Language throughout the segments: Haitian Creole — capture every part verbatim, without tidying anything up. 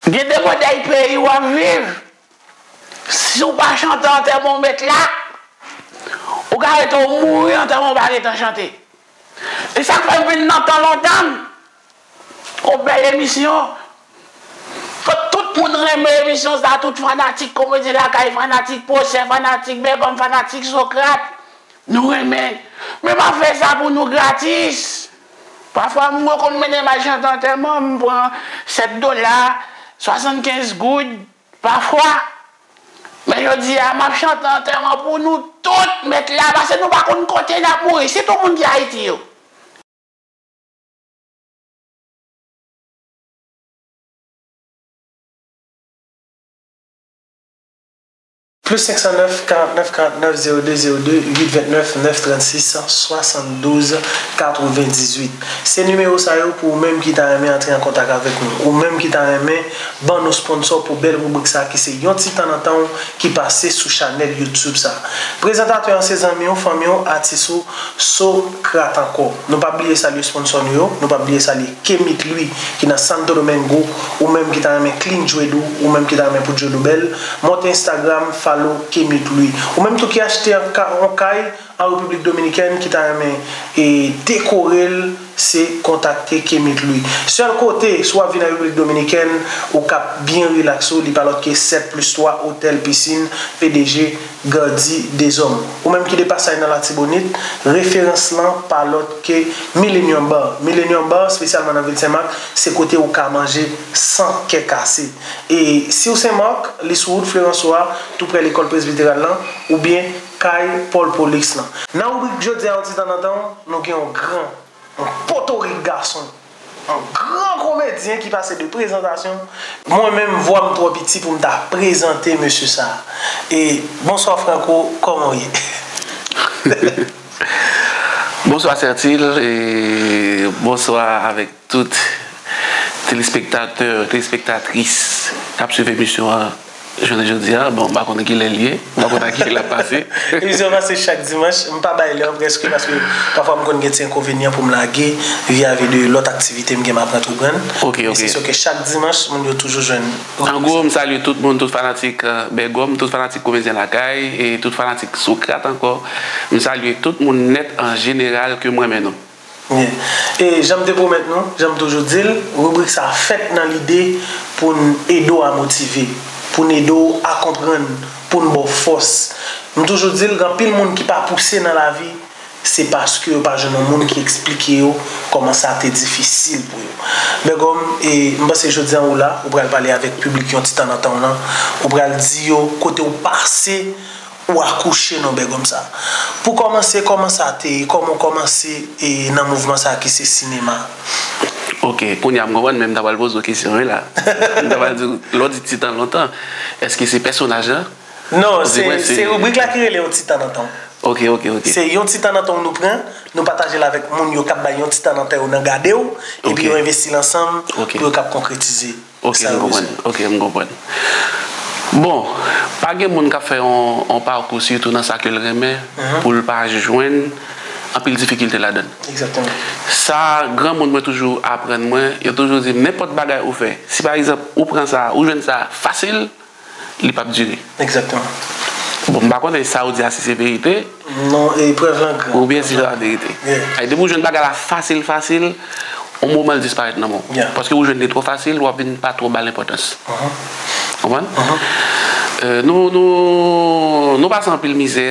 Gen de modèl peyi w ap viv. Si w pa chante antèman w met la, ou ka rete w mouri antèman w pa gentan chante. E sa k fè m vin nan tan lontan. Yon bèl emisyon. Tout, tout moun renmen emisyon sa, tout fanatik Komedi Lakay, fanatik Pwosè, fanatik Bègòm, fanatik Sokrat. Nou renmen. Men m ap fè sa pou nou gratis. Pafwa, mwen konn mennen m al chante antèman, m pran sèt dola, swasannkenz goud, pafwa. Men jodi a, m ap chante antèman pou nou tout, met la, paske nou pa konn kote n ap mouri, sitou moun ki Ayiti yo. Plis senk san nèf, karant nèf, karant nèf, zewo de, zewo de, uit vennèf, nèf trannsis, swasanndouz, katrevendizuit. Se nimewo sa yo pou ou menm ki ta renmen antre an kontak avèk nou. Ou menm ki ta renmen ban nou sponsò pou bèl ribrik sa ki se Yon Ti Tan Nan Tan W ki pase sou chanèl YouTube sa. Prezantatè an se zanmi w, fanmi w, atis ou, Sokrat ankò. Nou p ap bliye salye sponsò nou yo, nou p ap bliye salye Kemit Louis ki nan Santo Domingo, ou menm ki ta renmen clean dread ou, ou menm ki ta renmen pou dread ou bèl, monte Instagram, follow Kemit Louis. Ou menm tou ki achte yon ka-, yon kay an Repiblik Dominikèn ki ta renmen e dekore l, se kontakte Kemit Louis. Sèl kote, si w ap vin an Repiblik Dominikèn, ou k ap byen rilakse w, li pa lòt ke sèt plis twa, otèl, pisin, P D G, Gardy Deshommes. Ou menm ki de pasaj nan Latibonit, referans lan pa lòt ke Millennium Bar. Millennium Bar, espesyalman nan vil Senmak, se kote ou ka manje san kè kase. E si w Senmak, li sou wout Florenso a, tou prè lekòl presbiteral lan, oubyen kay Paul Paulix lan. Nan ribrik jodi a, Yon Ti Tan Nan Tan W, nou gen yon gran, yon potorik gason, yon gran komedyen ki pase de prezantasyon. Mwen menm, vwa m twò piti pou m ta prezante mesye sa. E, bonswa Franco, kòman w ye? Bonswa Sertil, e bonswa avèk tout telespektatè, telespektatris k ap swiv emisyon an jounen jodi a. Bon, m pa konnen kilè l ye, m pa konnen a kilè l ap pase. Emisyon an pase chak dimanch, m pa bay lè an prèske paske pafwa m konn gen ti enkonvenyan pou m lage vyavi de lòt aktivite m gen m ap antreprann. Ok, ok. Men se sè ke chak dimanch, moun yo toujou jwenn. An gwo, m salye tout moun, tout fanatik, euh, Bègòm, tout fanatik Komedyen Lakay, e tout fanatik Sokrat ankò. M salye tout moun nèt an jeneral ke m renmen nou. Byen. E jan m te pwomèt nou, jan m toujou di l, ribrik sa a fèt nan lide pou n ede w a motive, pou n ede w a konprann, pou n ba w fòs. M toujou di l, gen anpil moun ki pa pouse nan lavi, se paske yo pa jwenn yon moun ki eksplike yo kòman sa te difisil pou yo. Bègòm, e m panse jodi a ou la, ou pral pale avèk piblik Yon Ti Tan Nan Tan W lan, ou pral di yo kote w pase, ou akouche nan Bègòm sa. Pou kòmanse, kòman sa te ye? Kòman w kòmanse, e, nan mouvman sa ki se sinema? Ok, kounye a m konprann, men m ta pral poze w kesyon wi la. M ta pral di w, lè w di Ti Tan Lontan, èske se pèsonaj lan? Non, se, se ribrik la ki rele Yon Ti Tan Nan Tan W. Ok, ok, ok. Se yon ti tan nan tan w nou pran, nou pataje l avèk moun yo k ap bay yon ti tan nan tan yo nan gade w, epi yo envesti l ansanm pou yo kab konkretize. Ok, m konprann. Ok, m konprann. Bon, pa gen moun k ap fè yon, yon pakou, sitou nan sa ke l renmen, pou l pa jwenn anpil difikilte ladan l. Egzakteman. Sa granmoun mwen toujou aprann mwen, yo toujou di m, nenpòt bagay ou fè, si pa egzanp, ou pran sa, ou jwenn sa fasil, li p ap dire. Egzakteman. Bon, m pa konnen sa ou di a si se verite. Non, e prèv lan gran. Oubyen si se pa verite. Yeah. Ay, depi ou jwenn bagay la fasil, fasil, yon moman l disparèt nan men w. Yeah. Paske ou jwenn li twò fasil, w ap vin pa twò ba l enpòtans. Konprann? Euh, nou, nou, nou pase anpil mizè.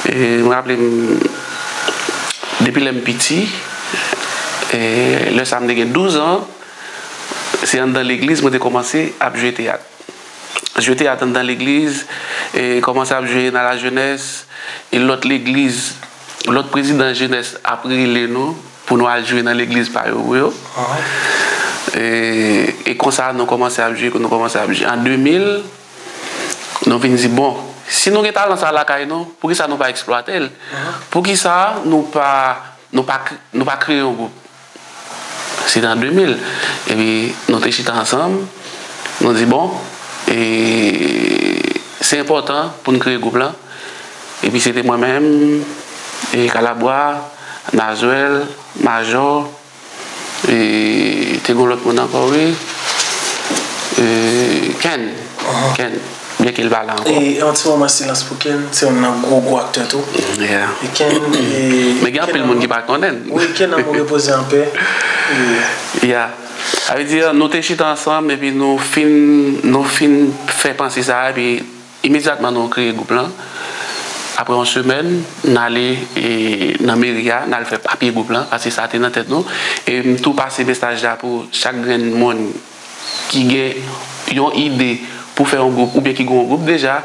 E, m raple m, depi lè m piti, e, lè sa a m te gen douz an, se anndan legliz mwen te kòmanse ap jwe teyat. Jwe teyat anndan legliz, e kòmanse ap jwe nan lajenès, e lòt legliz, lòt prezidan jenès ap rele nou pou nou al jwe nan legliz pa yo pou yo. E, e konsa nou kòmanse ap jwe, nou kòmanse ap jwe. An de mil, nou vin di, bon, si nou gen talan sa lakay nou, poukisa nou pa eksplwate l? Poukisa nou pa, nou pa kre-, nou pa kreye yon gwoup? Se te an de mil. Epi nou te chita ansanm, nou di, bon, e, se enpòtan pou n kreye gwoup lan. Epi se te mwen menm, e, Kalabwa, Nazwèl, Majò, e, te gen lòt moun ankò, wi. Ken. Ken. Byenke l pa la ankò. E yon ti moman silans pou Ken, se youn nan gwo gwo aktè tou. Yeah. E Ken, e, Men gen anpil moun ki pa konnen. Wi, Ken, anmou repoze anpè. Yeah. Sa vle di, nou te chita ansanm, epi nou fin, nou fin fè panse sa, epi imedyatman nou kreye gwoup lan. Apre yon semèn, n ale e, nan meri a, n al fè papye gwoup lan, paske sa te nan tèt nou. E m tou pase mesaj la pou chak grenn moun ki gen yon ide pou fè yon gwoup, oubyen ki gen yon gwoup deja,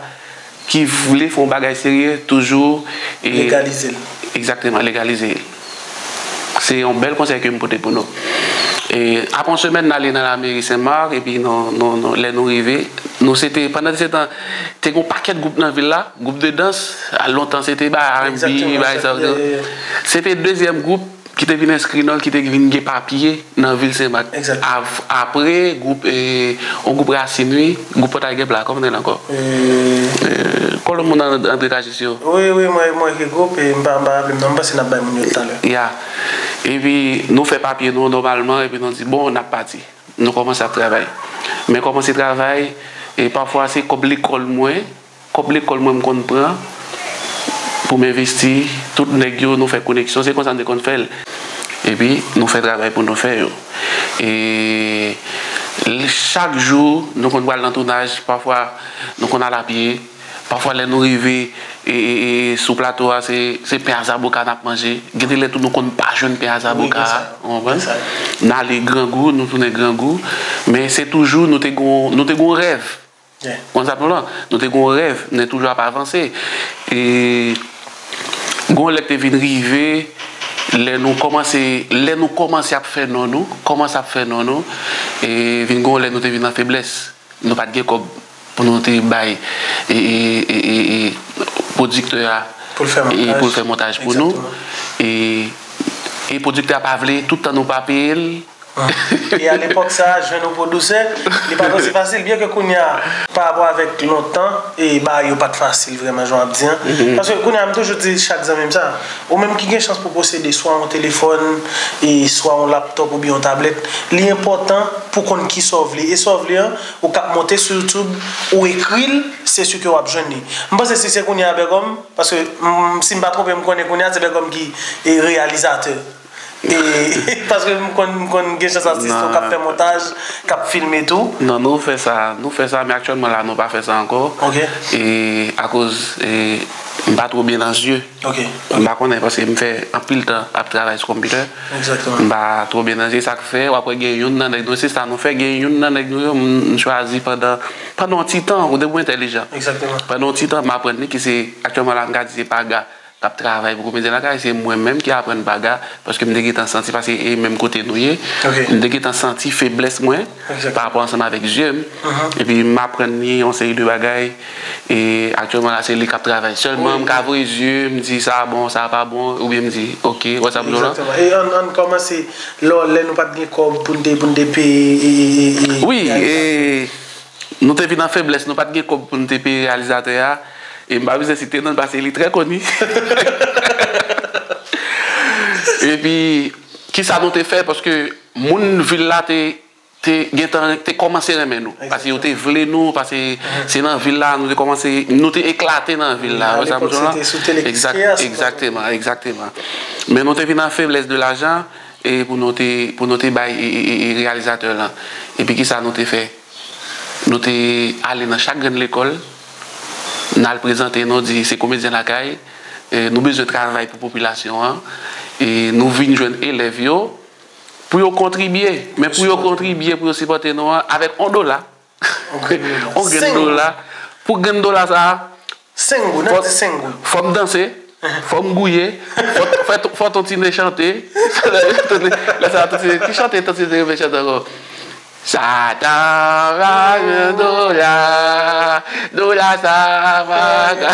ki vle fè yon bagay serye, toujou e, Legalize l. Egzakteman, legalize l. Se yon bèl konsèy ke m pote pou nou. E, apre yon semèn, n ale nan lameri Senmak, epi nou, nou, nou, lè nou rive, nou se te, pandan se tan, te gen yon pakèt gwoup nan vil la, gwoup de dans, a lontan se te ba R and B, Egzakteman, bagay sa yo. yeah, yeah. Se te dezyèm gwoup ki te vin enskri non l, ki te vin gen papye nan vil Senmak. Exact. Av- Apre, gwoup, e, yon gwoup rasin, wi, gwoup Pòtay Gèp la, kòman l ankò? E, E, Kolonn moun André Kajis yo. Wi, wi, mwen, mwen ekri gwoup e m pa, m pa raple m non, m panse n ap bay moun yo talè. Ya. Epi, nou fè papye nou nòmalman, epi nou di, bon, n ap pati. Nou kòmanse ap travay. Men kòmanse travay, e pafwa se kòb lekòl mwen, kòb lekòl mwen m konn pran pou m envesti, tout nèg yo, nou fè koneksyon, se konsa n te konn fè l. Epi, nou fè travay pou nou fè yo. E l- chak jou, nou konn pral nan tounaj, pafwa, nou konn al apye, pafwa, lè nou rive e, e, e, sou plato a, se, se pen a zaboka n ap manje. Gen de lè tou, nou konn pa jwenn pen a zaboka a, Wi, gen sa. Ou konprann? N ale grangou, nou tounen grangou. Men se toujou, nou te gon, nou te gon rèv. Ou konn sa m di w lan? Nou te gon rèv, nou toujou ap avanse. E gon lè k te vin rive, lè nou kòmanse, lè nou kòmanse ap fè non nou, kòmanse ap fè non nou, e vin gon lè nou te vin nan feblès. Nou pa t gen kòb pou nou te bay e, e, e, e, e, pwodiktè a Pou l fè e, montaj. Pou l fè montaj pou nou. E, e pwodiktè a pa vle, tout tan nou pa peye l. E alepòk sa a, jwenn yon pwodisè, li pa t osi fasil. Byen ke kounye a, pa rapò avèk lontan, e bagay yo pa t fasil vrèman, jan w ap di an. Paske kounye a, m toujou di chak zanmi m sa, ou menm ki gen chans pou posede swa yon telefòn, e swa yon laptòp oubyen yon tablèt, li enpòtan pou konn kisa w vle. E sa w vle an, ou kab monte sou YouTube, ou ekri l, se si ke w ap jwenn li. M panse si se kounye a Bègòm, paske m, si m pa twonpe m, konnen kounye a se Bègòm ki e reyalizatè. E, paske m konn, m konn gen chans asiste w k ap fè montaj, k ap filme tou. Non, nou fè sa, nou fè sa, men aktyèlman la, nou pa fè sa ankò. Ok. E akoz e, m pa twò byen nan zye. Ok. M pa konnen paske m fè anpil tan ap travay sou konpitè. Egzakteman. M pa twò byen nan zye, sa k fè w ap wè gen youn nan nèg nou, se sa nou fè, gen youn nan nèg nou yo, m, m chwazi pandan, pandan yon ti tan, ou depi w entèlijan. Egzakteman. Pandan yon ti tan, m aprann li ki se, aktyèlman la, m ka di se Paga k ap travay pou Komedyen Lakay, se mwen menm ki aprann Paga, paske m te gentan santi, paske e menm kote nou ye, Ok. M te gentan santi feblès mwen Egzakteman. Pa rapò ansanm avèk zye m. Epi m aprann li yon seri de bagay. E aktyèlman la, se li k ap travay sèlman. M ka voye zye, m di sa bon, sa pa bon, oubyen m di, ok, wè sa m di w lan. Egzakteman. E ann, ann kòmanse, lò, lè nou pa t gen kòb pou n te, pou n te peye e, e, e, e, Wi, e, e nou te vin an feblès, nou pa t gen kòb pou n te peye reyalizatè a. E m pa bezwen site non l paske li trè koni. Epi, kisa nou te fè? Paske moun vil la te te gentan te kòmanse renmen nou. Paske yo te vle nou, paske se nan vil la, nou te kòmanse, nou te eklate nan vil la. Wè sa m di w lan? Egzakteman, egzakteman. Men nou te vin an feblès de lajan e pou nou te, pou nou te bay e, e, e, e reyalizatè lan. Epi kisa nou te fè? Nou te ale nan chak grenn lekòl, n al prezante nou, di se Komedyen Lakay, e nou bezwen travay pou popilasyon an, e nou vin jwenn elèv yo, pou yo kontribye. Men pou yo kontribye, pou yo sipòte nou an, avèk yon dola. Yon grenn dola. Pou grenn dola sa a, Senk goud, n ap di senk goud. Fò m danse, fò m gouye, fò, fò, fò Tontine chante. Lè sa a, Tontine, ki chante Tontine te renmen chante ankò? Satan va jwenn dola, dola sa va ka.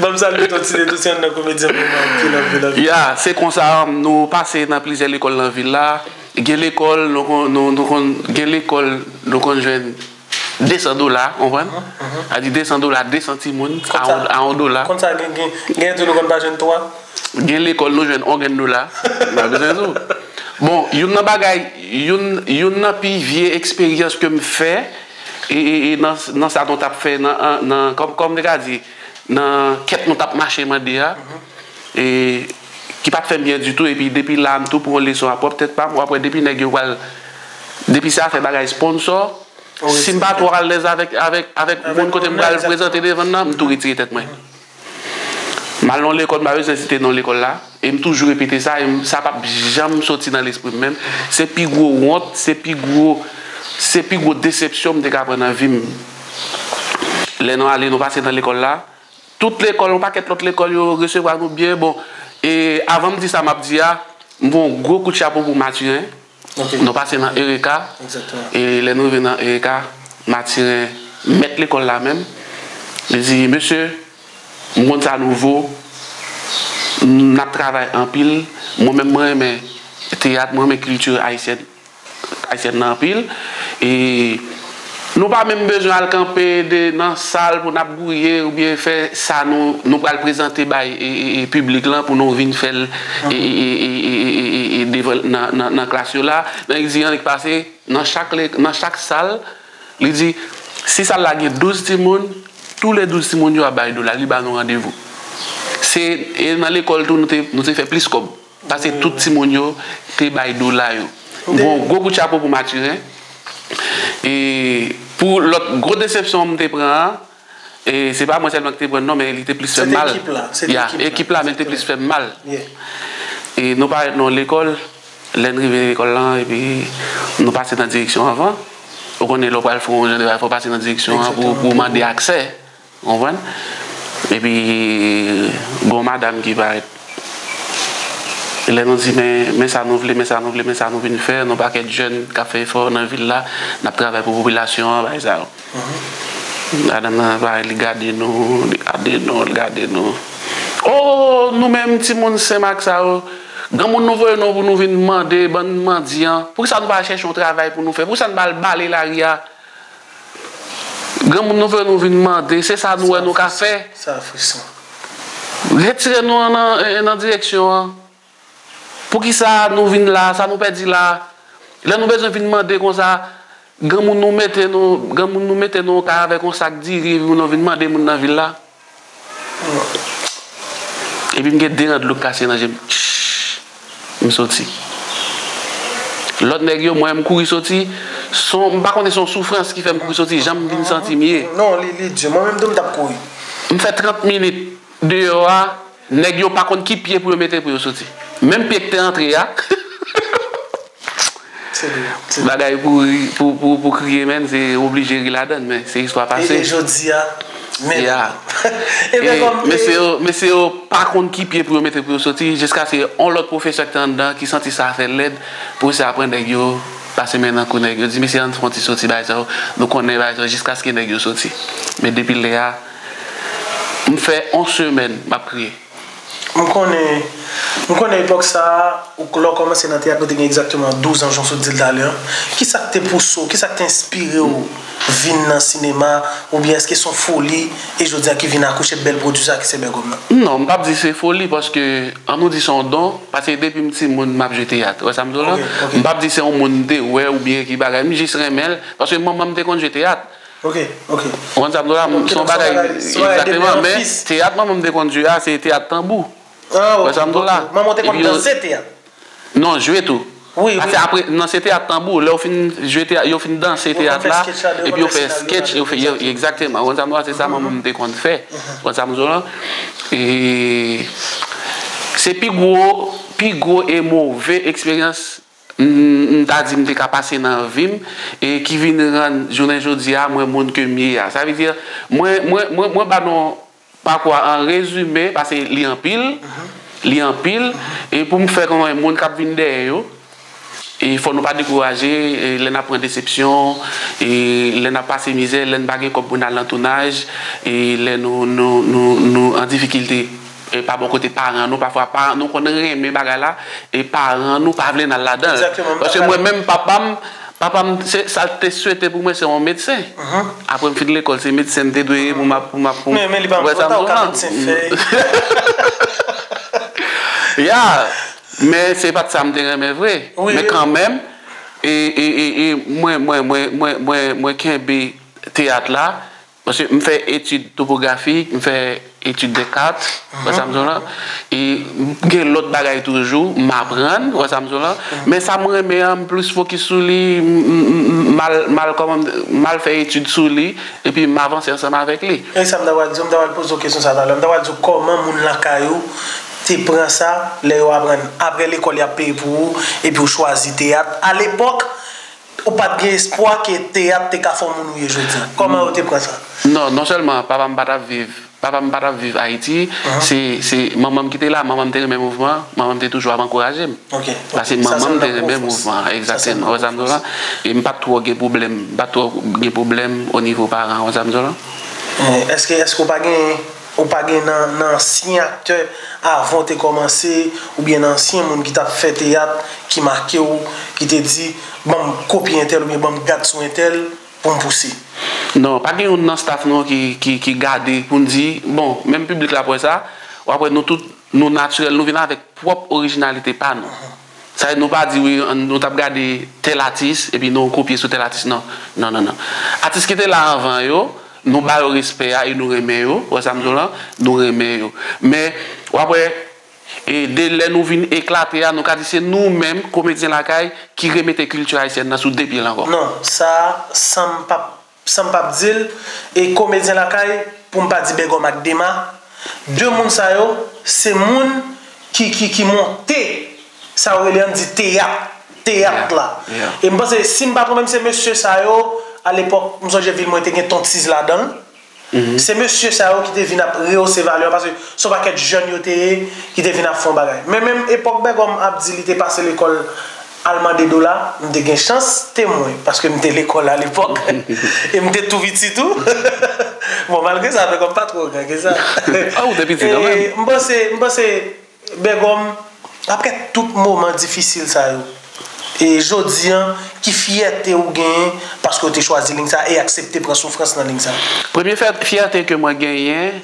Ban m salye Tontine tou, se youn nan komedyen mwen renmen anpil, anpil, anpil. Ya, se konsa nou pase nan plizyè lekòl nan vil la. Gen lekòl, nou konn, nou, nou konn, gen lekòl, nou konn jwenn de san dola, konprann? A di de san dola, de san timoun, a yon, a yon dola. Konsa, gen, gen, gen tou nou konn pa jwenn twa. Gen lekòl, nou jwenn yon grenn dola. Nou pa bezwen di w. Bon, youn nan bagay, youn, youn nan pi vye eksperyans ke m fè, e, e, e nan, nan sa nou t ap fè, nan, an- nan, kòm, kòm m te ka di, nan kèt nou t ap mache mande a, e, ki pa t fè m byen ditou, epi depi la, m tou pran yon leson a pwòp tèt pa m, w ap wè depi nèg yo pral, depi se afè bagay sponsò, si m pa twò alèz avèk, avèk, avèk moun kote m pral prezante devan nan, m tou retire tèt mwen. M al nan yon lekòl, m pa bezwen site non lekòl la, e m toujou repete sa, e m- sa p ap janm soti nan lespri m menm. Se pi gwo wont, se pi gwo, se pi gwo desepsyon m te ka pran nan vi m. Lè nou ale, nou pase nan lekòl la, tout lekòl, yon pakèt lòt lekòl, yo resevwa nou byen. Bon, e avan m di sa m ap di a, m voye yon gwo kout chapo pou Mathurin. Nou pase nan Ereka. E lè nou rive nan Ereka, Mathurin, mèt lekòl la menm, li di, mesye, m konn sa nouvo, n ap travay anpil. Mwen menm, mwen renmen teyat, mwen renmen kilti ayisyèn, ayisyèn nan anpil. E nou pa menm bezwen al kanpe de, nan sal pou n ap gouye oubyen fè sa nou, nou pral prezante bay e, e, e, piblik lan pou nou vin fè l e, e, e, e, e, e, e, e, devan, nan, nan, nan klas yo la. Nan egzigyan ki pase, nan chak, le- nan chak sal, li di, si sal la gen douz timoun, tou le douz timoun yo ap bay dola, li ba nou randevou. Se e nan lekòl tou nou te, nou te fè plis kòb. Paske tout timoun yo te bay dola yo. Bon, gwo kout chapo pou Mathurin. E pou lòt gwo desepsyon m te pran an, e se pa mwen sèlman ki te pran non, men li te plis fè m mal. Ya, ekip la, men li te plis fè m mal. E nou parèt nan lekòl, lè n rive lekòl lan, epi nou pase nan direksyon avan. Ou konnen lè w pral fè yon jan de bagay, fò w pase nan direksyon an pou, pou w mande aksè. Ou konprann? Epi, gen yon madanm ki parèt. Lè nou di, men, men sa nou vle, men sa nou vle, men sa nou vin fè, nou pakèt jèn k ap fè efò nan vil la, n ap travay pou popilasyon an, bagay sa yo. Madanm nan, parèt, li gade nou, li gade nou, li gade nou. O, nou menm timoun Senmak sa yo, granmoun nou voye nou pou nou vin mande, bann mandyan, poukisa nou pa al chèche yon travay pou nou fè? Poukisa nou pa al bale lari a? Granmoun nou voye nou vin mande, se sa nou wè nou ka fè. Sa frisan. Retire nou nan, nan direksyon an. Poukisa nou vin la, sa nou pèdi la? Lè nou bezwen vin mande konsa, granmoun nou mete nou, granmoun nou mete nou yon kay avèk yon sak diri pou nou vin mande moun nan vil la. Epi m gen de rad dlo k kase nan je m. M soti. Lòt nèg yo, mwen, m kouri soti. Se yon, m pa konnen se yon soufrans ki fè m kouri soti, jan m vin santi m ye. Non, li, li di. Mwen menm tou, m t ap kouri. M fè trant minit deyò a, nèg yo pa konn ki pye pou yo mete pou yo soti. Menm pye k te antre a. Bagay pou ri, pou, pou, pou kriye, menn, se oblije ri ladann, men se istwa pase. E jodi a, men. Ya. E mesye yo, mesye yo pa konn ki pye pou yo mete pou yo soti, jiskaske yon lòt pwofesè ki te anndan, ki santi sa fè l lèd, pwofesè a pran nèg yo, pase men nan kou nèg yo, di, mesye, ann fè yon ti soti bagay sa yo, nou konnen bagay sa yo, jiskaske nèg yo soti. Men depi lè a, m fè yon semèn, m ap kriye. M konnen, m konnen epòk sa a, ou, lè w kòmanse nan teyat, nou te gen egzakteman douz an, jan w sot di l talè a. Kisa k te pouse w, kisa k te enspire w vin nan sinema, oubyen èske se yon foli, e jodi a ki vin akouche bèl pwodui sa ki se Bègòm nan? Non, m p ap di se foli, paske, ann nou di se yon don, paske depi m timoun, m ap jwe teyat. Ou wè sa m di w la? M p ap di se yon moun m te wè oubyen ki bagay, m jis renmen l, paske manman m te konn jwe teyat. Ok, ok. Ou konn sa m di w la? Se yon bagay, egzakteman, men teyat manman m te konn jwe a, se teyat tanbou. Ah, ok. Ou wè sa m di w la? Manman w te konn danse teyat? Non, jwe tou. Wi, wi. Paske apre, nan se teyat tanbou, lè yo fin jwe teyat, yo fin danse teyat la, epi yo fè sketch, yo fè, egzakteman. Ou konn sa m di w la? Se sa manman m te konn fè. Ou konn sa m di w la? E se pi gwo, pi gwo e move eksperyans m, m ta di m te ka pase nan vi m, e ki vin rann jounen jodi a mwen moun ke m ye a. Sa vle di, mwen, mwen, mwen, mwen ba nou pakou a an rezime, paske li anpil, li anpil, e pou m fè kòman moun k ap vin dèyè yo, e fò nou pa dekouraje, e lè n ap pran desepsyon, e lè n ap pase mizè, lè n pa gen kòb pou n al nan tounaj, e lè nou, nou, nou, nou an difikilte. E pa bò kote paran nou, pafwa paran nou konn renmen bagay la, e paran nou pa vle n al ladan l. Egzakteman. Paske mwen menm, papa m, papa m, se, sa l te swete pou mwen, se yon medsen. Apre m fin lekòl, se medsen m te dwe ye pou m ap, pou m ap, pou m... Men, men li pa yon pòta, ou ka medsen fèy. Ya. Men se pa t sa m te renmen vre. Men kanmenm, e, e, e, e mwen, mwen, mwen, mwen, mwen, mwen kenbe teyat la. Paske m fè etid topografik, m fè etid de kat, wè sa m di w la. E gen lòt bagay toujou, m aprann, wè sa m di w la. Men sa m renmen an, m plis fokis sou li, m, m, m, m al, m al kòman, m al fè etid sou li, epi m avanse ansanm avèk li. E sa m ta pral di w, m ta pral poze w kesyon sa talè. M ta pral di w kòman moun lakay ou te pran sa, lè yo aprann, apre lekòl y ap peye pou ou, epi w chwazi teyat. Alepòk, ou pa t gen espwa ke teyat te ka fè w moun ou ye jodi a. Kòman yo te pran sa? Non, non sèlman papa m pa t ap viv, papa m pa t ap viv Ayiti, se, se manman m ki te la, manman m te renmen mouvman, manman m te toujou ap ankouraje m. Paske manman m te renmen mouvman, egzakteman, wè sa m di w la? E m pa t twò gen pwoblèm, m pa t twò gen pwoblèm o nivo paran, wè sa m di w la? Èske, èske w pa gen, ou pa gen nan, nan ansyen aktè avan w te kòmanse, oubyen nan ansyen moun ki t ap fè teyat, ki make w, ki te di, "Ban m kopye entèl oubyen ban m gad sou entèl pou m pouse"? Non, pa gen youn nan staff nou an ki, ki, ki gade pou n di, bon, menm piblik la ap wè sa, w ap wè nou tout, nou natirèl, nou vin avèk pwòp orijinalite pa nou. Sa vle di nou pa di, wi, nou t ap gade tèl atis, epi nou kopye sou tèl atis, non. Non, non, non. Atis ki te la anvan yo, nou ba yo respè a e nou renmen yo, wè sa m di w la, nou renmen yo. Men, w ap wè, e de lè nou vin eklate a, nou ka di se nou menm, komedyen lakay, ki remete kilti ayisyèn nan sou de pye l ankò. Non, sa, san m p ap, san m p ap di l, e komedyen lakay, pou m pa di Bègòm ak Dema, de moun sa yo, se moun ki, ki, ki monte, sa yo rele, ann di, teyat, teyat la. E m panse, si m pa twonpe m, se mesye sa yo, alepòk, m sonje vil mwen te gen Ton Tiz ladan l. Se mesye sa yo ki te vin ap rehose valè an, paske se yon pakèt jèn yo te ye, ki te vin ap fè yon bagay. Men menm epòk Bègòm ap di li te pase lekòl al mande dola, m te gen chans temwen, paske m te lekòl alepòk, e m te tou piti tou. Bon, malgre sa, Bègòm pa twò gran ke sa. Ah, ou te piti kanmenm. E m panse, m panse, Bègòm, apre tout moman difisil sa yo, e jodi an, ki fyète ou genyen paske w te chwazi liy sa e aksepte pran soufrans nan liy sa? Premye fè-, fyète ke mwen genyen,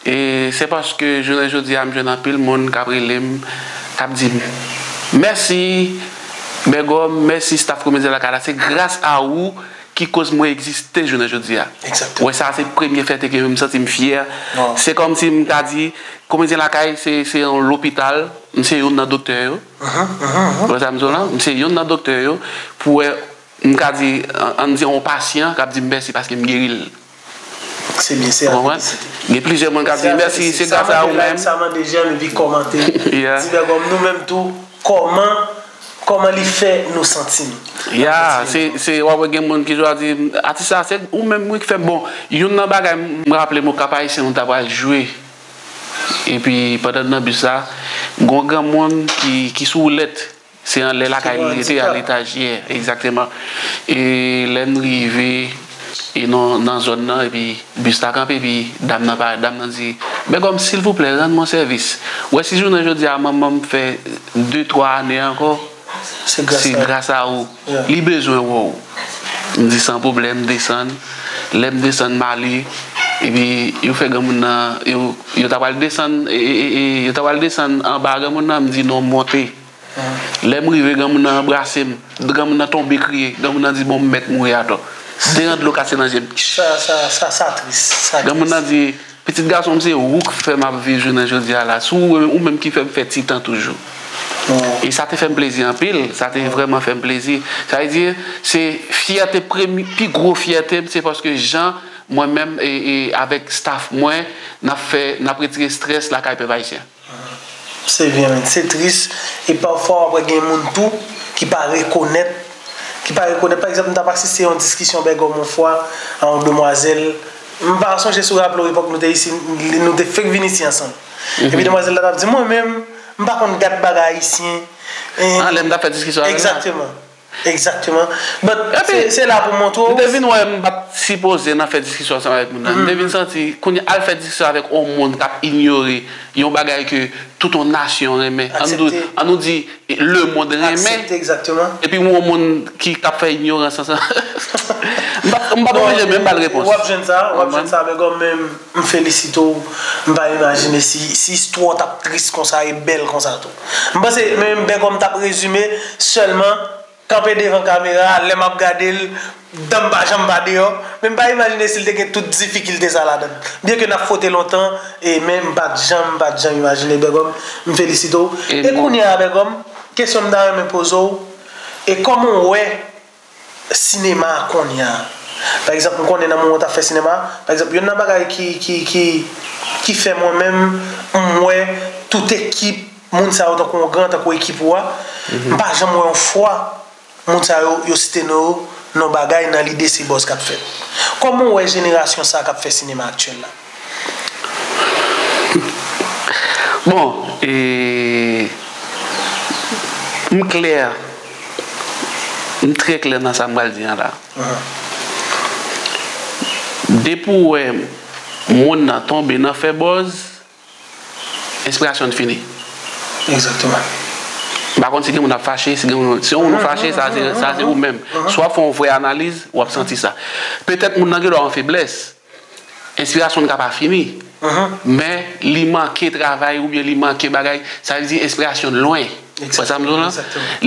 e se paske jounen jodi a, m jwenn anpil moun k ap rele m, k ap di m, "Mèsi, Bègòm, mèsi staff Komedyen Lakay la, se gras a ou ki koz mwen egziste jounen jodi a." Wè, sa se premye fyète ke m santi m fyè. Se kòmsi m ka di, Komedyen Lakay, se, se yon lopital, m se youn nan doktè yo. Wè sa m di w la? M se youn nan doktè yo. Pou wè, m ka di, an, ann di yon pasyan k ap di m mèsi paske m geri l. Se byen, se apresyete. Gen plizyè moun k ap di mèsi, se gras a ou menm. Sa mande like, sa mande j'aime, epi kòmante. Di Bègòm, nou menm tou, kòman, kòman li fè nou santi nou? Ya, se, se, w ap wè gen moun ki jwa di, "Atis sa, se ou menm wi ki fè m." Bon, youn nan bagay, m raple m, Okap Ayisyen, nou ta pral jwe. Epi, pandan n nan bis la, gon granmoun ki, ki sou woulèt. Se anlè lakay li rete, a letaj, yeah, egzakteman. E lè n rive, e nan, nan zòn nan, epi bis la kanpe, epi dam nan parèt, dam nan di, "Bègòm, silvouplè, rann mwen sèvis. Ou wè si jounen jodi a, manman m fè de, twa ane ankò, se gras a ou. Li bezwen wè w." M di, "San pwoblèm," m desann. Lè m desann, m ale, epi yo fè granmoun nan, yo, yo ta pral desann, e, e, e, e, yo ta pral desann anba granmoun nan, m di, "Non, monte." Lè m rive, granmoun nan anbrase m. Granmoun nan tonbe kriye. Granmoun nan di, "Bon, m mèt mouri atò." M te gen dlo kase nan je m. Sa, sa, sa, sa tris. Sa tris. Granmoun nan di, "Pitit gason m, se ou k fè m ap viv jounen jodi a la. Se ou, ou menm ki fè m fè ti tan toujou." E sa te fè m plezi anpil. Sa te vrèman fè m plezi. Sa vle di, se fyète, premye, pi gwo fyète m, se paske jan mwen menm e, e avèk staff mwen, n ap fè, n ap retire estrès lakay pèp ayisyen. Se vre, men se tris. E pafwa, w ap wè gen moun tou ki pa rekonèt, ki pa rekonèt. Pa egzanp, m t ap asiste yon diskisyon Bègòm yon fwa a yon demwazèl. M pa sonje si w raple w epòk nou te isi, nou te fèk vin isi ansanm. Epi demwazèl la t ap di, "Mwen menm, m pa konn gad bagay ayisyen." Ah, lè m t ap fè diskisyon avè l la? Egzakteman. Egzakteman. But se la pou montre w. M te vin wè m pa t sipoze nan fè diskisyon ansanm avèk moun nan. M te vin santi, kounye a, al fè diskisyon avèk yon moun k ap inyore yon bagay ke tout yon nasyon renmen. An nou di, an nou di, lemond renmen. Aksepte, egzakteman. Epi yon moun ki, k ap fè inyorans ansanm. M pa, m pa oblije menm ba l repons. W ap jwenn sa, w ap jwenn sa, men kanmenm, m felisite w. M pa imajine si, si istwa w t ap tris konsa e bèl konsa tou. M panse, men Bègòm t ap rezime sèlman kanpe devan kamera a, lè m ap gade l, dan m pa janm pa deyò, men m pa imajine si l te gen tout difikilte sa ladan l. Byenke n ap fwote lontan, e, men m pa t janm, m pa t janm imajine, Bègòm, m felisite w. E kounye a, Bègòm, kesyon m ta renmen poze w, e kòman w wè sinema a kounye a? Pa egzanp, m konnen nan moman w t ap fè sinema, pa egzanp, youn nan bagay ki, ki, ki, ki fè mwen menm, m wè tout ekip moun sa yo tankou yon gran, tankou ekip ou a, m pa janm wè yon fwa moun sa yo, yo site non yo nan bagay nan lide se buzz k ap fèt. Kòman w wè jenerasyon sa k ap fè sinema aktyèl la? Bon, e, m klè, m trè klè nan sa m pral di an la. Depi w wè moun nan tonbe nan fè buzz, enspirasyon l fini. Egzakteman. M pa konn si gen moun ap fache, si gen moun, si yon moun fache, sa se, sa se ou menm. Si w ap fè yon vrè analiz, w ap santi sa. Petèt moun nan gen dwa an feblès. Enspirasyon l ka pa fini. Men li manke travay oubyen li manke bagay. Sa vle di enspirasyon l lwen. Ou wè sa m di w lan?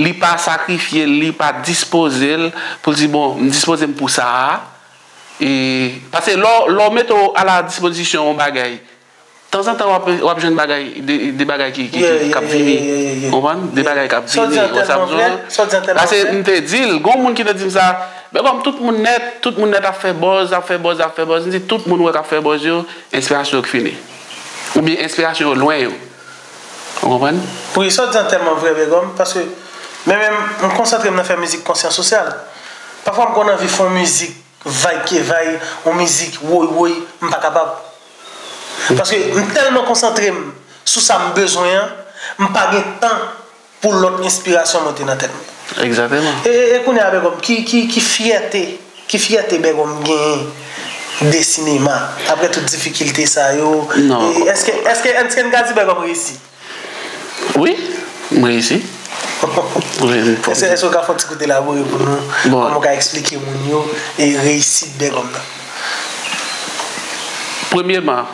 Li pa sakrifye l, li pa dispoze l pou l di, bon, m dispoze m pou sa a. E, paske lè w, lè w mete w a la dispozisyon yon bagay, tanzantan w ap, w ap jwenn bagay, de, de bagay ki, ki, ki, k ap vini. Konprann? De bagay k ap vini. Ou wè sa m di w lan? Paske m te di l, gon moun ki te di m sa, men kòm tout moun nèt, tout moun nèt ap fè buzz, ap fè buzz, ap fè buzz. M di, tout moun wè k ap fè buzz yo, enspirasyon yo k fini. Oubyen enspirasyon yo lwen yo. Ou konprann? Wi, sa w di an tèlman vrè, Bègòm, paske mwen menm, m konsantre m nan fè mizik konsyans sosyal. Pafwa m konn anvi fè yon mizik vibe ke vibe, yon mizik woy woy, m pa kapab. Paske m tèlman konsantre m sou sa m bezwen an, m pa gen tan pou lòt enspirasyon monte nan tèt mwen. Egzakteman. E, e, e kounye a, Bègòm, ki, ki, ki fyète, ki fyète Bègòm genyen de sinema, apre tout difikilte sa yo? Non. E, èske, èske, èske n ka di Bègòm reyisi? Wi, m reyisi. Wi, m fò. Èske, èske w ka fè yon ti kout elabore pou nou? Bon. Kòman w ka eksplike moun yo e reyisit Bègòm nan? Premyèman,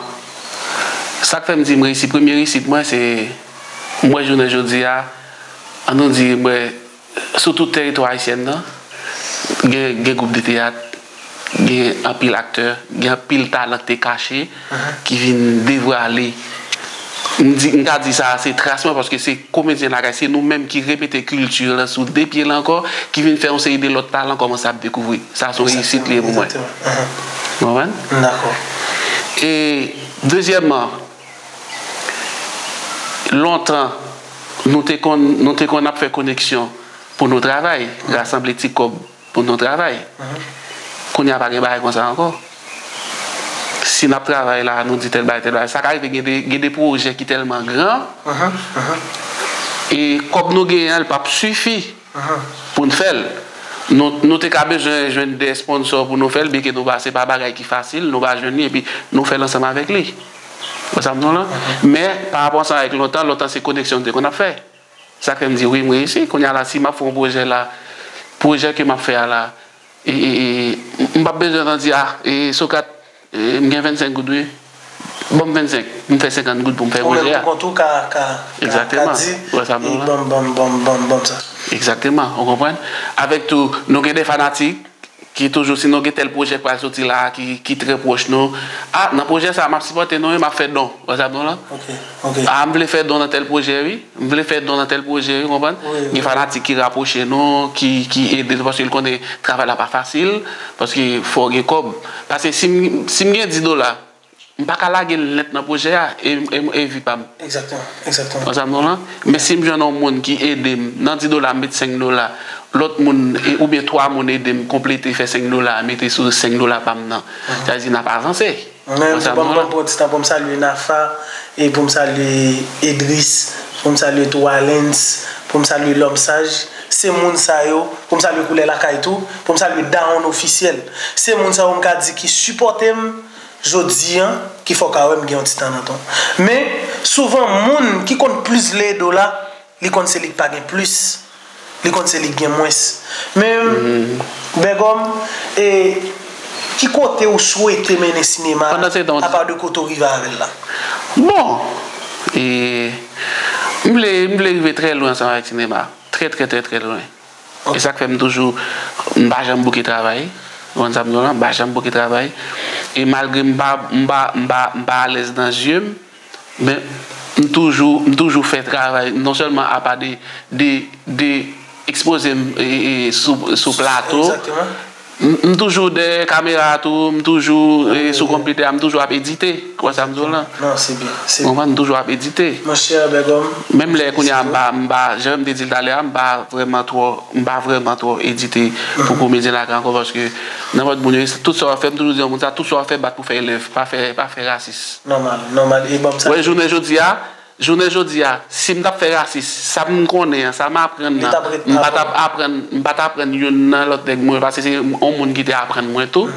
sa k fè m di m reyisi, premye reyisit mwen, se, m wè jounen jodi a, an nou di, m wè, sou tout tèritwa ayisyèn nan, gen, gen gwoup de teyat, gen anpil aktè, gen anpil talan ki te kache, ki vin devwale. M di, m ka di sa, se tras mwen, paske se komedyen lakay, se nou menm ki repete kilti lan sou de pye l ankò, ki vin fè yon seri de lòt talan kòmanse ap dekouvri. Sa se yon reyisit li ye pou mwen. Egzakteman. Ou konprann? M dakò. E dezyèmman, lontan, nou te konn, nou te konn ap fè koneksyon pou nou travay, rasanble ti kòb pou nou travay. Kounye a pa gen bagay konsa ankò. Si n ap travay la, nou di tèl bagay, tèl bagay. Sa ka rive gen de, gen de pwojè ki tèlman gran, e kòb nou genyen an, li p ap sifi pou n fè l. Nou, nou te ka bezwen jwenn de sponsò pou nou fè l, byenke nou pa, se pa bagay ki fasil, nou pa jwenn li, epi nou fè l ansanm avèk li. Ou wè sa m di w lan? Men, pa rapò ansanm avèk lontan, lontan se koneksyon nou te konn ap fè. Sa k fè m di wi, m reyisi. Kounye a la, si m ap fè yon pwojè la, pwojè ke m ap fè a la, e, e, e, m p ap bezwen nan di, a, e, Socrate, e, m gen vennsenk goud, wi. Ban m vennsenk, m fè senkant goud pou m fè pwojè a. Ou menm pou kont ou ka, ka, ka, ka di, e, ban m, ban m, ban m, ban m, ban m sa. Egzakteman, ou konprann? Avèk tou, nou gen de fanatik, ki toujou, si nou gen tèl pwojè k pral soti la a, ki, ki trè pwòch nou, a, nan pwojè sa a, m ap sipòte nou, wi, m ap fè don. Ou wè sa m di w lan? Ok, ok. A, m vle fè don nan tèl pwojè, wi. M vle fè don nan tèl pwojè, wi, konprann? Wi, wi. Gen fanatik ki rapwoche nou, ki, ki ede nou, paske l konnen travay la pa fasil, paske fò w gen kòb. Paske si m, si m gen dis dola, m pa ka lage l nèt nan pwojè a, e, e, e vi pa m. Egzakteman, egzakteman. Ou wè sa m di w lan? Men si m jwenn yon moun ki ede m, nan dis dola, m met senk dola, lòt moun, e, oubyen twa moun ede m konplete, fè senk dola, mete sou senk dola pa m nan. Sa vle di n ap avanse. Mwen menm, ban m, ban m pran ti tan pou m salye Nafa, e pou m salye Edris, pou m salye tou Alens, pou m salye Lòm Saj, Se moun sa yo, pou m salye Koulè Lakay tou, pou m salye Dawonn Ofisyèl. Se moun sa yo m ka di ki sipòte m jodi a, ki fè w ka wè m gen yon ti tan nan ton. Men, souvan, moun ki konn plis vle ede w la, li konn se li k pa gen plis, li konn se li k gen mwens. Men, Bègòm, e, ki kote ou swete mennen sinema a, apa de kote ou rive avè l la? Bon, e, m vle, m vle rive trè lwen ansanm avèk sinema. Trè, trè, trè, trè lwen. E sa k fè m toujou, m pa janm bouke travay. Ou konprann sa m di w lan? M pa janm bouke travay. E malgre m pa, m pa, m pa, m pa alèz nan zye m, men m toujou, m toujou fè travay. Non sèlman apa de, de, de ekspoze m e, e, sou, sou plato, m, m toujou dèyè kamera a tou, m toujou e, sou konpitè a, m toujou ap edite. Ou wè sa m di w lan? Non, se byen, se byen. Ou konprann? M toujou ap edite. Monchè Bègòm. Menm lè kounye a m pa, m pa, jan m te di l talè a, m pa vrèman twò, m pa vrèman twò edite pou Komedyen Lakay ankò, paske nenpòt moun yo, tout sa w ap fè, m toujou di yon moun sa, tout sa w ap fè, bat pou fè elèv, pa fè, pa fè rasis. Nòmal, nòmal. E ban m sa. Ou wè, jounen jodi a, jounen jodi a, si m t ap fè rasis, sa m konnen an, sa m aprann nan, m pa t ap aprann, m pa t aprann youn nan lòt nèg mwen, paske se yon moun ki te aprann mwen tou.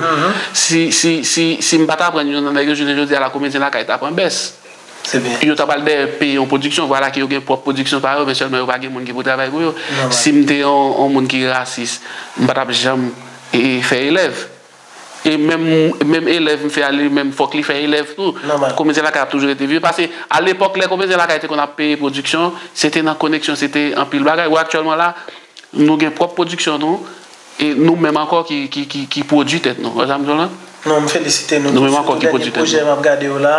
Si, si, si, si m pa t aprann youn nan nèg yo, jounen jodi a la, Komedyen Lakay t ap an bès. Yo ta pral dèyè peye yon pwodiksyon, vwala ke yo gen pwòp pwodiksyon pa yo, men sèlman yo pa gen moun ki pou travay pou yo. Si m te yon, yon moun ki rasis, m pa t ap janm e, fè elèv. E menm, menm elèv m fè a, li menm fòk li fè elèv tou. Komedyen Lakay ap toujou rete viv. Paske alepòk, lè Komedyen Lakay te konn ap peye pwodiksyon, se te nan koneksyon, se te anpil bagay. Ou wè aktyèlman la, nou gen pwòp pwodiksyon nou, e nou menm ankò ki, ki, ki, ki pwodui tèt nou. Ou wè sa m di w lan? Non, m felisite nou. Nou menm ankò ki pwodui tèt nou. Tout dènye pwojè m ap gade yo la.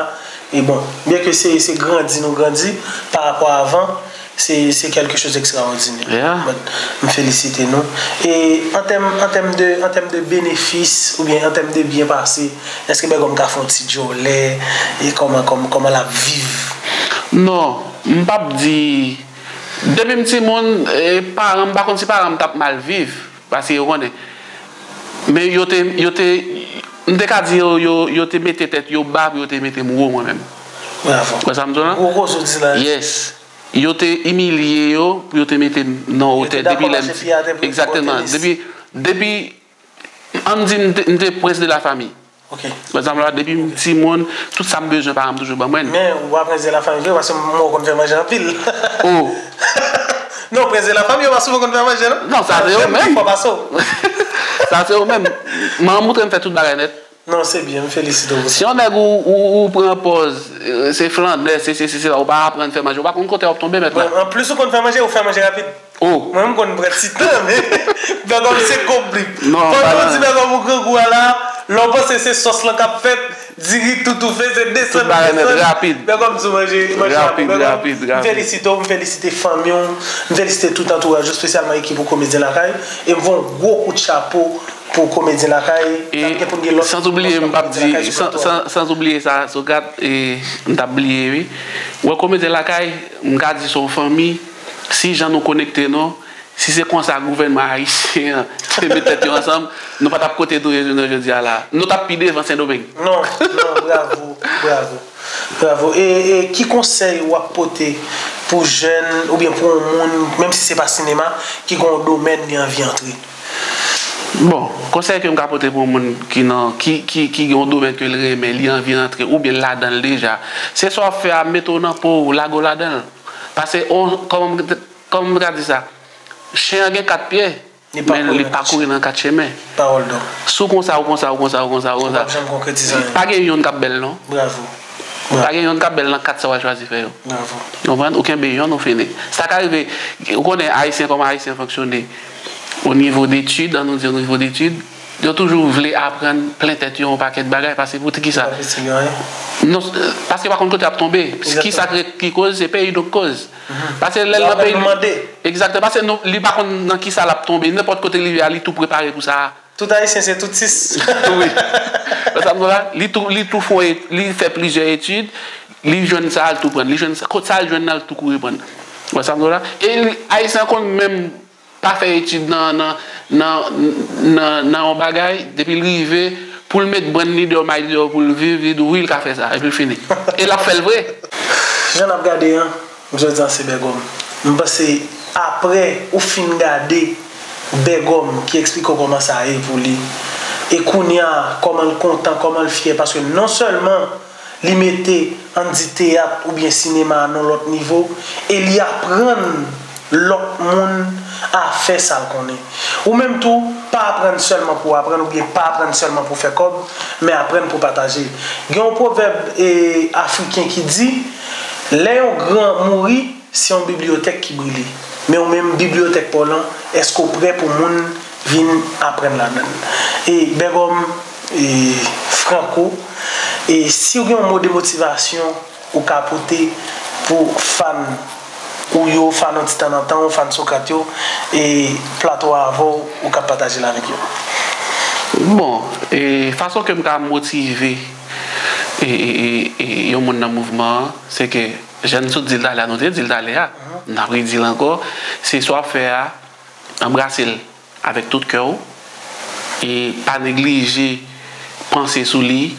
E bon, byen ke se, se grandi nou grandi pa rapò a avan, se, se kèlke choz ekstraòdinè. But, m felisite nou. E an tèm, an tèm de, an tèm de benefis, oubyen an tèm de byen pase, èske Bègòm ka fè yon ti djòlè, e kòman, kòman, kòman l ap viv? Non, m p ap di, depi m timoun, e, paran m, m pa konn si paran m t ap mal viv, paske yo konnen. Men yo te, yo te, m te ka di yo, yo, yo te mete tèt yo ba pou yo te mete m wo mwen menm. Bravo. Ou wè sa m di w lan? Gwo koze w di la. Yes. Yo te imilye yo pou yo te mete m nan wotè depi lè m ti. Egzakteman. Depi, depi, ann di m te, m te prince de la famille. Pa egzanp la, depi m timoun, tout sa m bezwen, paran m toujou ban mwen. Men, ou pa prince de la famille vre, paske m wè w konn fè manje anpil. Oh! Non, prince de la famille yo pa souvan konn fè manje, non. Non, sa se yo menm. Fò pase w. Sa se yo menm. Manman m montre m fè tout bagay nèt. Non, se byen, m felisite w pou sa. Si yon nèg ou, ou, ou pran pòz, e, se flannè, se, se, se, se, ou pa aprann fè manje, ou pa konn kote w ap tonbe, mèt la. Anplis ou konn fè manje, ou fè manje rapid. Oh. Mwen menm konn pran ti tan, men Bègòm se konbli. Non, pandan w di Bègòm ou grangou a la, lè w panse se sòs lan k ap fèt, diri tou toufe, se desann ou desann. Bègòm sou manje, manje a bon. Bègòm, m felisite w, m felisite fanmi w, m felisite tout antouraj ou, espesyalman ekip ou Komedyen Lakay, e m voye yon gwo kout chapo pou Komedyen Lakay, n ap gen pou n gen lòt. Sanzoubliye, m p ap di, sanzoubliye sa, Sokrat, e, m t ap bliye, wi. Wè, Komedyen Lakay, m ka di se yon fanmi, si jan nou konekte nou, si se konsa gouvènman ayisyen an te met tèt yo ansanm, nou pa t ap kote nou ye jounen jodi a la. Nou t ap pi devan Sendomeng. Non, non, bravo, bravo, bravo. E, e ki konsèy w ap pote pou jèn, oubyen pou yon moun, menm si se pa sinema, ki gen yon domèn li anvi antre? Bon, konsèy ke m ka pote pou yon moun ki nan, ki, ki, ki gen yon domèn ke l renmen, li anvi antre, oubyen l ladan l deja, se sa w ap fè a, mete w nan po w, lage w ladan l. Paske, on, kòman m, kòman m ka di sa? Chen an gen kat pye, men li pa kouri nan kat chemen. Pawòl dò. Si w konsa, ou konsa, ou konsa, ou konsa, ou konsa. Ou p ap janm konkretize anyen. Pa gen yonn k ap bèl, non. Bravo. Pa gen yonn k ap bèl nan kat sa w al chwazi fè yo. Bravo. Ou konprann? Ou kenbe yonn, ou fini. Sa ka rive, ou konnen Ayisyen, kòman Ayisyen fonksyone. O nivo detid, ann nou di o nivo detid, yo toujou vle aprann plen tèt yo yon pakèt bagay, paske pou ti kisa? Non, paske yo pa konn kote y ap tonbe. Kisa k, ki koz? Se peyi nou k koz. Paske lè l nan peyi li, egzakteman, paske nou, li pa konn nan kisa l ap tonbe. Nenpòt kote li ye a, li tou prepare pou sa. Tout Ayisyen se tout sis. Wi. Wè sa m di w la? Li tou, li tou fè, li fè plizyè etid, li jwenn sa, l tou pran. Li jwenn sa, kot sa l jwenn nan, l tou kouri pran. Wè sa m di w la? E li, Ayisyen konn menm pa fè etid nan, nan, nan, nan, nan yon bagay, depi l rive, pou l met brand li deyò, may li deyò pou l viv, li di wi, l ka fè sa, epi l fini. E l ap fè l vre. Jan n ap gade an, jodi an se Bègòm. M panse Apre ou fin gade Bègòm ki eksplike w kòman sa ye pou li, e kounye a, kòman l kontan, kòman l fyè, paske non sèlman li mete, ann di, teyat oubyen sinema a nan lòt nivo, e li aprann lòt moun a fè sa l konnen. Ou menm tou, pa aprann sèlman pou w aprann oubyen pa aprann sèlman pou w fè kòb, men aprann pou w pataje. Gen yon pwovèb, e, afriken ki di, lè yon gran mouri, se yon bibliyotèk ki brile. Men ou menm, bibliyotèk pa w lan, èske w prè pou moun vin aprann ladan l? E Bègòm, e Franco, e si w gen yon mo de motivasyon ou ka pote pou fan ou yo, fan Yon Ti Tan Nan Tan, ou fan Socrate yo, e plato a avè w, ou ka pataje l avèk yo. Bon, e fason ke m ka motive e, e, e, e yon moun nan mouvman an, se ke jan n sot di l talè a, nou te di l talè a, n ap redi l ankò, se sa w ap fè a, anbrase l avèk tout kè w, e pa neglije panse sou li,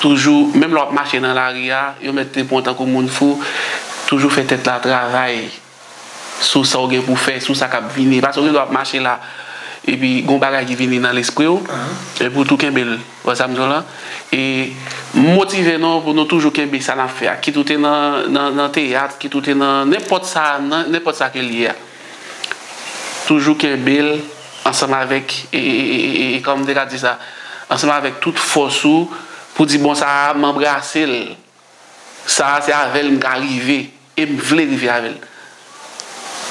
toujou, menm lè w ap mache nan lari a, yo mèt te pran w tankou moun fou, toujou fè tèt la travay sou sa w gen pou fè, sou sa k ap vini. Paske w gen dwa ap mache la, epi gon bagay ki vini nan lespri w, epi w tou kenbe l. Wè sa m di w lan? E motive nou pou nou toujou kenbe sa n ap fè a. Kit ou te nan, nan, nan teyat, kit ou te nan nenpòt sa, nan nenpòt sa ke l ye a. Toujou kenbe l ansanm avèk, e, e, e, e, e, kòman m te ka di sa? Ansanm avèk tout fòs ou pou di, bon, sa a, m anbrase l. Sa a, se avè l m ka rive. E m vle rive avè l.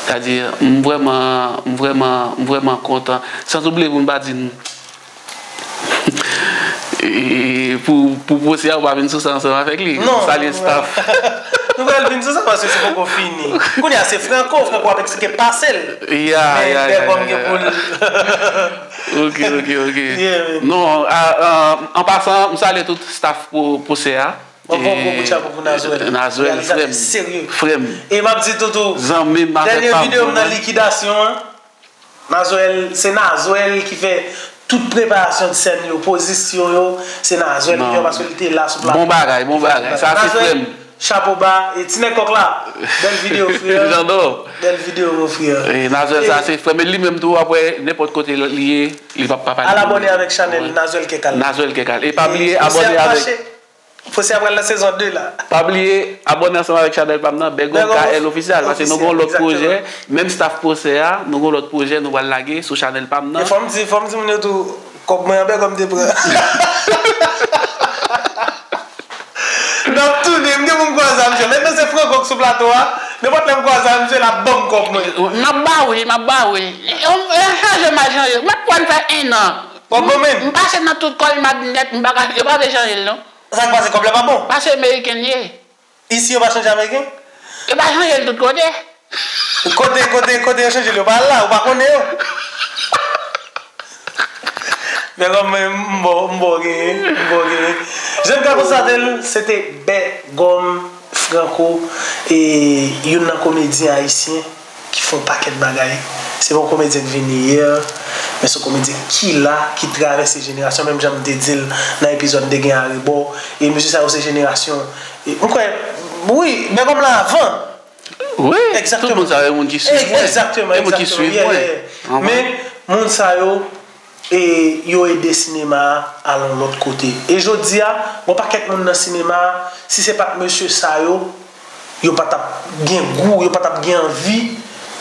Sa di, m vrèman, m vrèman, m vrèman kontan. San oubliye pou m pa di n, e, pou, pou pwosè a, ou pa vin sou sa ansanm avèk li. Non, salye staff. Nou pral vin sou sa paske se poko fini. Kounye a, se Franco, Franco ap eksplike pase l. Ya, ya, ya, ya, ya. Men Bègòm gen pou l. Ok, ok, ok. Yeah, man. Non, a, a, an pasan, m salye tout staff pou, pwosè a. Bon, bon, gwo kout chapo pou Nazwèl. Nazwèl, frè m. Reyalizatè serye. Frè m. E m ap di tou tou, zanmi m, dènye videyo m nan likidasyon an, Nazwèl, se Nazwèl ki fè tout preparasyon de sèn yo, pozisyon yo, se Nazwèl ki fè yo paske li te la sou plato. Bon bagay, bon bagay. Sa se frè m. Chapo ba, e ti nèg kòk la. Bèl videyo, frè. Jandò. Bèl videyo, mon frè. E Nazwèl, sa se frè m. E li menm tou, apre, nenpòt kote li ye, li p ap pa pale. Al abòne avèk chanèl Nazwèl Kèkal. Nazwèl Kèkal. E pa bliye abòne avèk Pwosè a pral nan sezon de la. Pa bliye abòne ansanm avèk chanèl pa m nan, Bègòm K L Ofisyal, paske nou gon lòt pwojè, menm staff pwosè a, nou gon lòt pwojè nou pral lage sou chanèl pa m nan. E fò m di, fò m di moun yo tou, kòb mwen an Bègòm te pran. N ap tounen, m gen pou m kwaze a misye. Mentnan se Franco k sou plato a, nenpòt lè m kwaze a misye, l ap ban m kòb mwen. M ap ba w li, m ap ba w li. Yo, yo chanje m al chanje. M ap pran fè en an. W ap ban m en? M pase nan tout kòl madnèt, m pa ka, yo pa vle chanje l non. Sa k pase, kòb la pa bon? Paske meriken l ye. Isi yo pa chanje ameriken? Yo pa chanje l tout kote. Kote, kote, kote yo chanje l, yo pa al la, ou pa konnen yo. Bègòm, mwen, m bo, m bo genyen, m bo genyen. Jan m ka konstate l, se te Bègòm Franco, e youn nan komedyen ayisyen ki fè yon pakèt bagay. Se pa yon komedyen k vini yè, men se yon komedyen ki la, ki travèse jenerasyon, menm jan m te di l nan epizòd m te gen arebò. E mesye sa yo se jenerasyon, e, m kwè, wi, Bègòm la avan. Wi, tout moun sa yo, e moun ki swiv mwen. Egzakteman, egzakteman. E moun ki swiv mwen. Men, moun sa yo, e yo ede sinema a al yon lòt kote. E jodi a, gon pakèt moun nan sinema a, si se pa t mesye sa yo, yo pa t ap gen gou, yo pa t ap gen anvi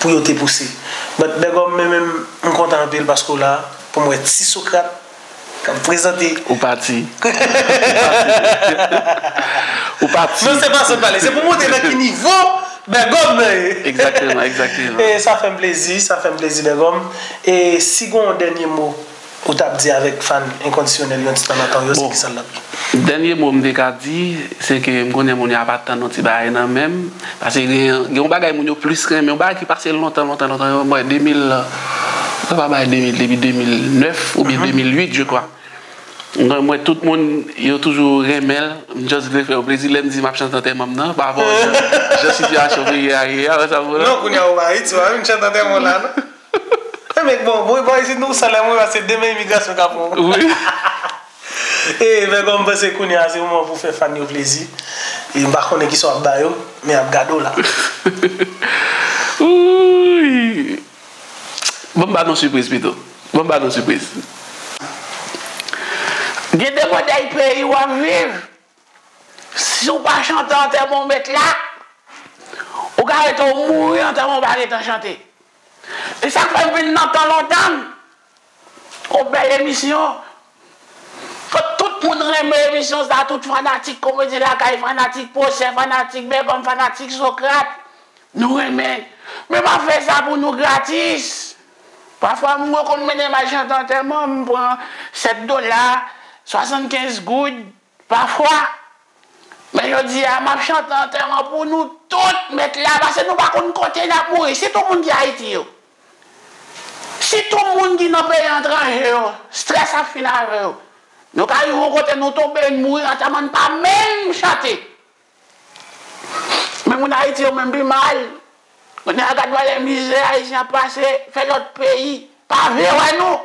pou yo te pouse. But Bègòm, mwen menm, m kontan anpil paske w la, pou m wè Ti Socrate k ap prezante. Ou pati. Ou pati. Non, se fason de pale. Se pou montre nan ki nivo Bègòm nan ye. Egzakteman, egzakteman. E sa fè m plezi, sa fè m plezi, Bègòm. E si gon yon dènye mo ou t ap di avèk fan enkondisyonèl Yon Ti Tan Nan Tan yo, se kisa l ap ye? Dènye mo m te ka di, se ke m konnen moun yo ap atann yon ti bagay nan men m. Paske gen, gen yon bagay moun yo plis renmen, yon bagay ki pase lontan, lontan, lontan, mwen, de mil, mwen pa bay de mil, depi de mil nèf oubyen de mil uit, je crois. Mwen, mwen, tout moun, yo toujou renmen l, m just vle fè yo plezi lè m di m ap chante antèman m nan, pa rapò jan, jan sitiyasyon peyi a ye a, wè sa m vle. Non, kounye a ou pa Ayiti, ou pa vin chante antèman w la, non. E men, bon, bon, bon, isit nou, sa lè mwen, se demen imigrasyon ka pran w. Wi. E, Bègòm, m panse kounye a, se moman pou fè fan yo plezi. E m pa konnen kisa w ap ba yo, men y ap gade w la. Wouy! Ban m ba nou sipriz pito. Ban m ba nou sipriz. Gen de modèl peyi w ap viv. Si w pa chante antèman w met la, ou ka rete w mouri, antèman w pa gentan chante. E sa k fè m vin nan tan lontan. Yon bèl emisyon. Tout, tout moun renmen emisyon sa, tout fanatik Komedi Lakay, fanatik Pwosè, fanatik Bègòm, fanatik Sokrat. Nou renmen. Men m ap fè sa pou nou gratis. Pafwa, mwen konn mennen m al chante antèman, m pran sèt dola, swasannkenz goud, pafwa. Men jodi a, m ap chante antèman pou nou tout, met la, paske nou pa konn kote n ap mouri. Sitou moun ki Ayiti yo. Sitou moun ki nan peyi etranje yo, estrès ap fin avè yo. Nou ka rive yon kote nou tonbe, n mouri, antèman n pa menm chante. Men moun Ayiti yo menm pi mal. Kounye a gad malè mizè Ayisyen ap pase, fè lòt peyi pa vle wè nou.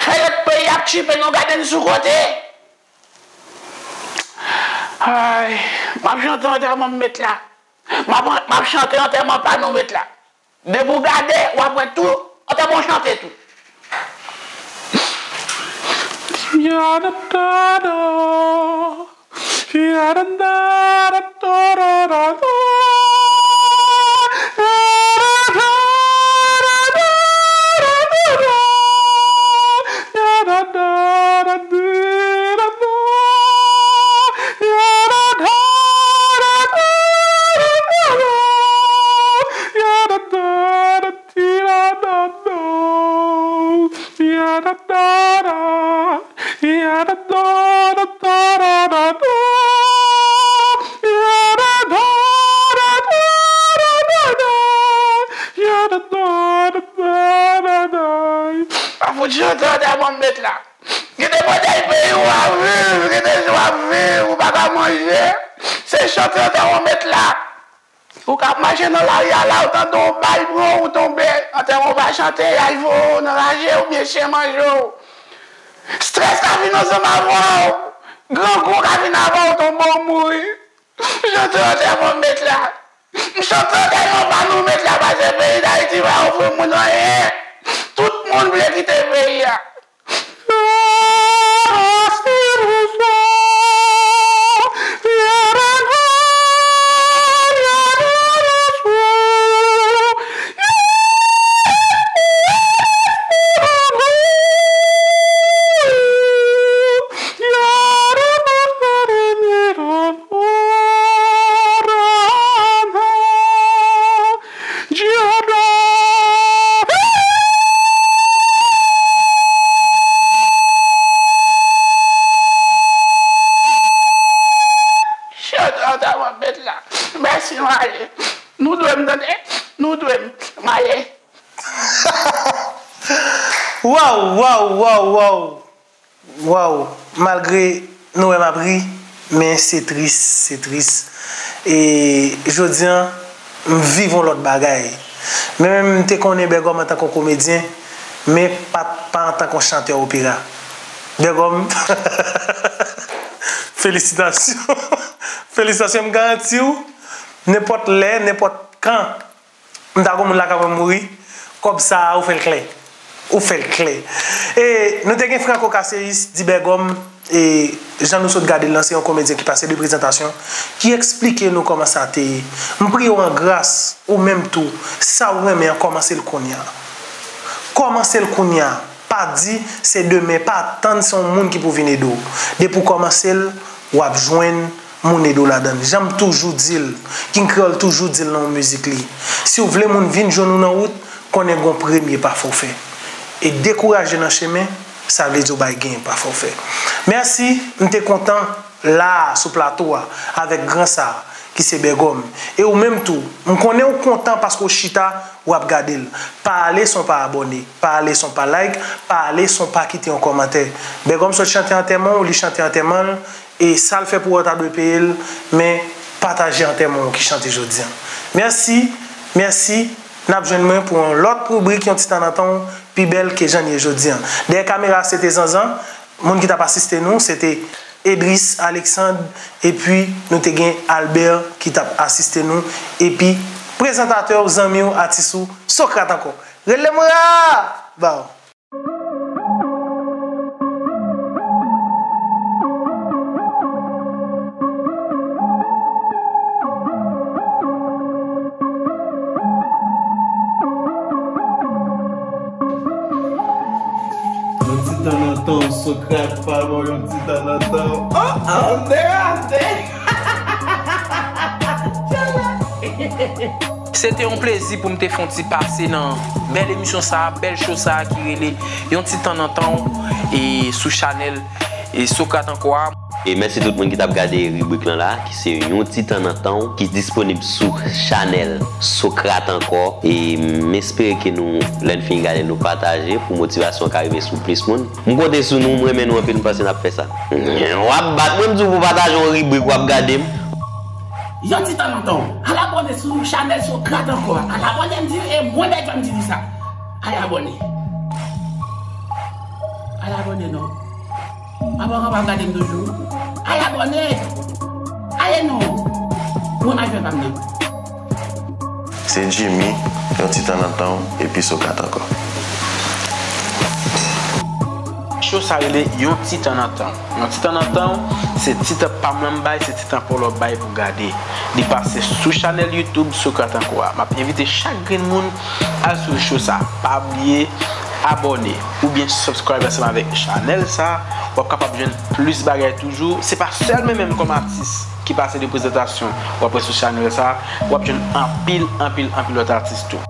Fè lòt peyi ap tchipe nou, gade n sou kote. Ay, m ap chante antèman m met la. M ap, m ap chante antèman pa nou met la. Depi w gade, w ap wè tou, antèman w chante tou. Pa fout chante antèman m met la. Gen de modèl peyi w ap viv, gen de jan w ap viv, ou pa ka manje. Se chante antèman w met la. Ou ka ap mache nan lari a la, ou tande yon bal pran w, ou tonbe. Antèman w pa chante, y al voye w nan raje oubyen chen manje w. Estrès ka vin ansanm avè w. Grangou ka vin avè w, tonbe w mouri. Chante antèman m met la. M chante antèman pa nou met la, paske peyi Dayiti pa ofri moun anyen. Tout moun vle kite peyi a. Chante antèman m met la. Mèsi, m ale. Nou dwe m, tande? Nou dwe m. M ale. Waw, waw, waw, waw. Waw, malgre nou wè m ap ri, men se tris, se tris. E jodi a, m viv yon lòt bagay. Mwen menm, m te konnen Bègòm antanke yon komedyen, men pa, pa antanke yon chantè opera. Bègòm, felisitasyon. Felisitasyon, m garanti w, nenpòt lè, nenpòt kan, m ta gon moun lakay mwen mouri, kòb sa a ou fè l klè. Ou fè l klè. E nou te gen Franco Caceres, di Bègòm, e jan nou sot gade l lan, se yon komedyen ki pase de prezantasyon, ki eksplike nou kòman sa te ye. M priye w an gras, ou menm tou, sa w renmen an, kòmanse l kounye a. Kòmanse l kounye a. Pa di se demen, pa atann se yon moun ki pou vin ede w. Depi w kòmanse l, w ap jwenn moun ede w ladan l. Jan m toujou di l, King Kreyòl toujou di l nan yon mizik li, si w vle moun vin jwenn ou nan wout, konnen gon premye pa fò w fè. E dekouraje nan chemen, sa vle di w bay genyen pa fò w fè. Mèsi, m te kontan la a sou plato a avèk gran sa a ki se Bègòm. E ou menm tou, m konnen w kontan paske w chita, w ap gade l. Pa ale san w pa abòne, pa ale san w pa like, pa ale san w pa kite yon kòmantè. Bègòm sot chante antèman w, li chante antèman l, e sa l fè pou ou an ta dwe peye l, men pataje antèman w ki chante jodi a. Mèsi, mèsi, n ap jwenn mwen pou yon lòt ribrik, yon ti tan nan tan w, pi bèl ke jan n ye jodi a. Dèyè kamera a se te Zanzan, moun ki t ap asiste nou se te Edris Alexandre, epi nou te gen Albert ki t ap asiste nou, epi prezantatè w, zanmi w, atis ou, Socrate ankò. Rele m ra! Ba w. Yon ti tan nan tan w, Sokrat pa mò, yon ti tan nan tan w. Oh, oh, m derate! Se te yon plezi pou m te fè yon ti pase nan bèl emisyon sa a, bèl show sa a ki rele Yon ti tan nan tan w, e sou chanèl, e Sokrat ankò a. E mèsi tout moun ki t ap gade ribrik lan la, ki se Yon ti tan nan tan w, ki disponib sou chanèl Sokrat ankò. E m espere ke nou, lè n fin gade, nou pataje pou motivasyon ka rive sou plis moun. M konte sou nou, m renmen nou anpil, m panse n ap fè sa. W ap bat mwen, m di w pou pataje yon ribrik, w ap gade m. Yon ti tan nan tan w. Al abòne sou chanèl Sokrat ankò a. Al abòne, m di, e mwen Bèdjò m di li sa. Al abòne. Al abòne non. Papa w ap gade m toujou. Al abòne. Ale non. Mwen m al fè pa m nan. Se Jimmy, Yon ti tan nan tan w, epi Sokrat ankò. Show sa rele Yon ti tan nan tan w. Yon ti tan nan tan w, se ti tan pa m lan m bay, se ti tan pa w la w bay pou gade. Li pase sou chanèl YouTube Sokrat ankò a. M ap envite chak grenn moun al sou show sa. Pa bliye abòne oubyen subscribe ansanm avèk chanèl sa. W ap kapab jwenn plis bagay toujou. Se pa sèlman menm kòm atis ki pase de prezantasyon, w ap wè sou chanèl sa, w ap jwenn anpil, anpil, anpil lòt atis tou.